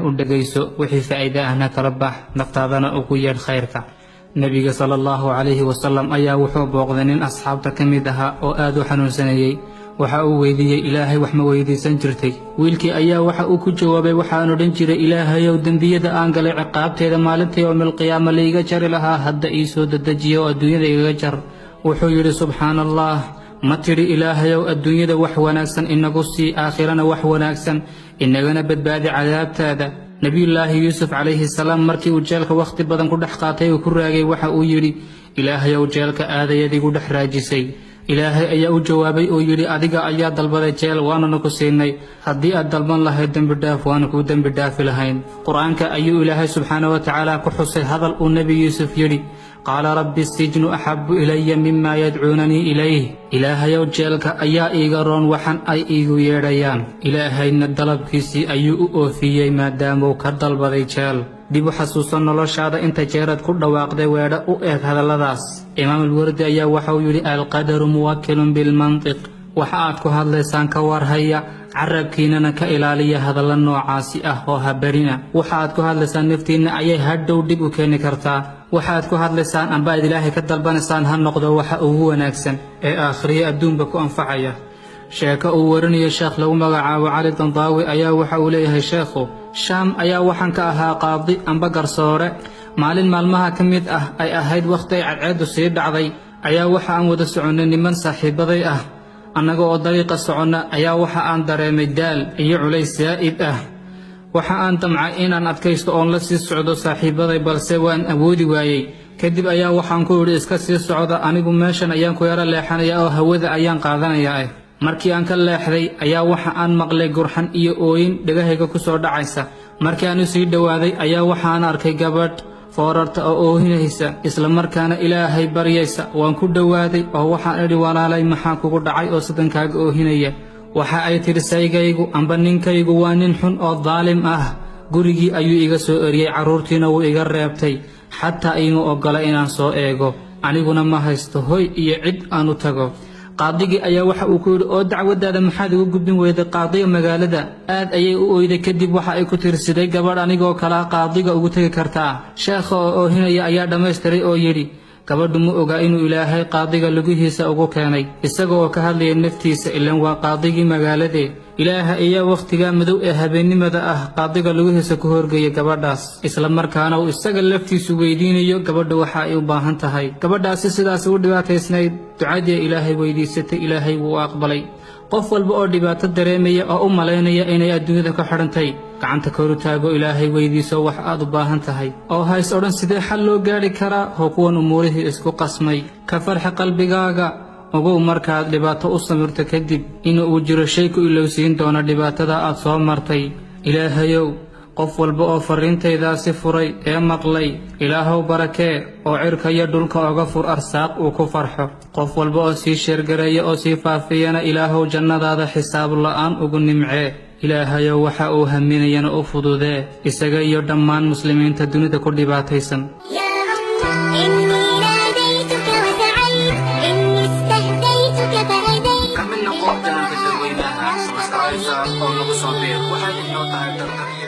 U dhegayso, wixii faa'iide ahna kala bax, naftaadana ugu yeedh khayrka. Nebiga sala Allahu calayhi wasalam ayaa wuxuu booqday nin asxaabta ka mid ahaa oo aad u xanuunsanayey. Waxa uu weydiiyey, "Ilaahay wax ma weydiisan jirtay?" Wiilkii ayaa waxa uu ku jawaabay, "Waxaan odhan jiray, Ilaahayow, dembiyada aan galay ciqaabteeda maalinta yowmilqiyaama laiga jari lahaa hadda ii soo dedejiya oo adduunyada igaga jar." Wuxuu yidhi, "Subxaana Allah, ma tidhi Ilaahayow adduunyada wax wanaagsan inagu sii, aakhirana wax wanaagsan, inagana badbaadi cadaabtaada?" Nebiyullaahi Yuusuf calayhi salaam markii uu jeelka wakhti badan ku dhex qaatay uu ku raagay, waxa uu yidhi, "Ilaahayow, jeelka aadayad igu dhex raajisay." Ilaahay ayaa u jawaabay oo yidhi, "Adiga ayaa dalbaday jeel, waanana ku siinay. Haddii aad dalban lahayd dembi dhaaf, waana kuu dembi dhaafi lahayn." Qur-aanka ayuu Ilaahay subxaana wa tacaala ku xusay hadal uu Nebi Yuusuf yidhi, "Qaala rabbi sijnu axabu ilaya mima yadcuunanii ilayh." Ilaahayow, jeelka ayaa iiga roon waxan ay iigu yeedhayaan. Ilaahayna dalabkiisii ayuu u oofiyey maadaamuu ka dalbaday jeel. Dib u xasuuso noloshaada inta jeeraad ku dhawaaqday weedho u eeg hadalladaas. Imaam Alwardi ayaa waxauu yidhi, "Alqadaru muwakilun bilmantiq." Waxa aad ku hadlaysaan ka warhaya, carabkiinana ka ilaaliya hadalla noocaasi ah oo habarina. Waxa aad ku hadlaysaan naftiinna ayay hadhow dhib u keeni kartaa. Waxaad ku hadlaysaan amba aad Ilaahay ka dalbanaysaan ha noqdo waxa ugu wanaagsan ee aakhriye adduunba ku anfacaya. Sheeko uu warinayo sheekh lagu magacaabo Cali Dandaawi ayaa waxa uu leeyahay sheekhu, Shaam ayaa waxaan ka ahaa qaadi amba garsoore. Maalin maalmaha ka mid ah ay ahayd wakhti ay cadceeddu sii dhacday ayaa waxa aan wada soconnay niman saaxiibaday ah. Annaga oo dariiqa soconna ayaa waxa aan dareemay daal iyo culays saa'id ah. Waxa aan damcay inaan adkaysto oon la sii socdo saaxiibaday, balse waan awoodi waayey. Kadib ayaa waxaan ku idhi, "Iska sii socda, anigu meeshan ayaan ku yaro leexanaya oo hawada ayaan qaadanayaa." Markii aan ka leexday ayaa waxa aan maqlay gurxan iyo ooyin dhegahayga ku soo dhacaysa. Markii aan u sii dhowaaday ayaa waxaan arkay gabadh foorarta oo oohinaysa, isla markaana Ilaahay baryaysa. Waan ku dhowaaday oo waxaan idhi, "Walaalay, maxaa kugu dhacay oo sidankaaga oohinaya?" Waxa ay tidhi, "Saygaygu amba ninkaygu waa nin xun oo daalim ah. Gurigii ayuu iga soo eriyey, carruurtiina wuu iga reebtay, xataa iima oggola inaan soo eego. Aniguna ma haysto hoy iyo cid aan u tago." Qaadigii ayaa waxa uu ku yidhi, "Oo dacwadaada maxaad ugu gudbin weyday qaadiga magaalada?" Aad ayay u oyday. Kadib waxa ay ku tirsiday, "Gabadh anigoo kalaa qaadiga ugu tegi kartaa?" Sheekha oo oohinaya ayaa dhammaystiray oo yidhi, "Gabadhu ma ogaa inuu Ilaahay qaadiga lugihiisa ugu keenay isaga oo ka hadlaya naftiisa, ilan waa qaadigii magaaladee. Ilaaha ayaa wakhtigaa madow ee habeennimada ah qaadiga lugihiisa ku horgeeyay gabadhaas, isla markaana uu isaga laftiisu weydiinayo gabadha waxa ay u baahan tahay." Gabadhaasi sidaas u dhibaataysnayd, ducadii Ilaahay weydiisatay Ilaahay wuu aqbalay. Qof walba oo dhibaato dareemaya oo u malaynaya inay adduunyada ka xidhantay, gacanta koru taago, Ilaahay weydiiso wax aad u baahan tahay, oo hays odhan, "Sidee xal loo gaadhi karaa oo kuwan umuurihii isku qasmay?" Ka farxi qalbigaaga. Ogow markaad dhibaato u samirto kadib in uu jiro shay ku ilowsiin doono dhibaatada aad soo martay. Ilaahayow, qof walba oo farriintaydaasi furay ee maqlay, Ilaahow barakee oo cirka iyo dhulka oga fur arsaaq uu ku farxo. Qof walba oo sii sheergareeya oo sii faafiyana, Ilaahow jannadaada xisaab la'aan ugu nimcee. Ilaahayow, waxa uu haminayana u fududee, isaga iyo dhammaan muslimiinta dunida ku dhibaataysan. يا الله إني ناديتك وسعيت، إني استهديتك فهديت. Ka mid noqo jananka dadweynaha, subscribe oo nagu soo biir. Waxay inoo tahay dardar iyo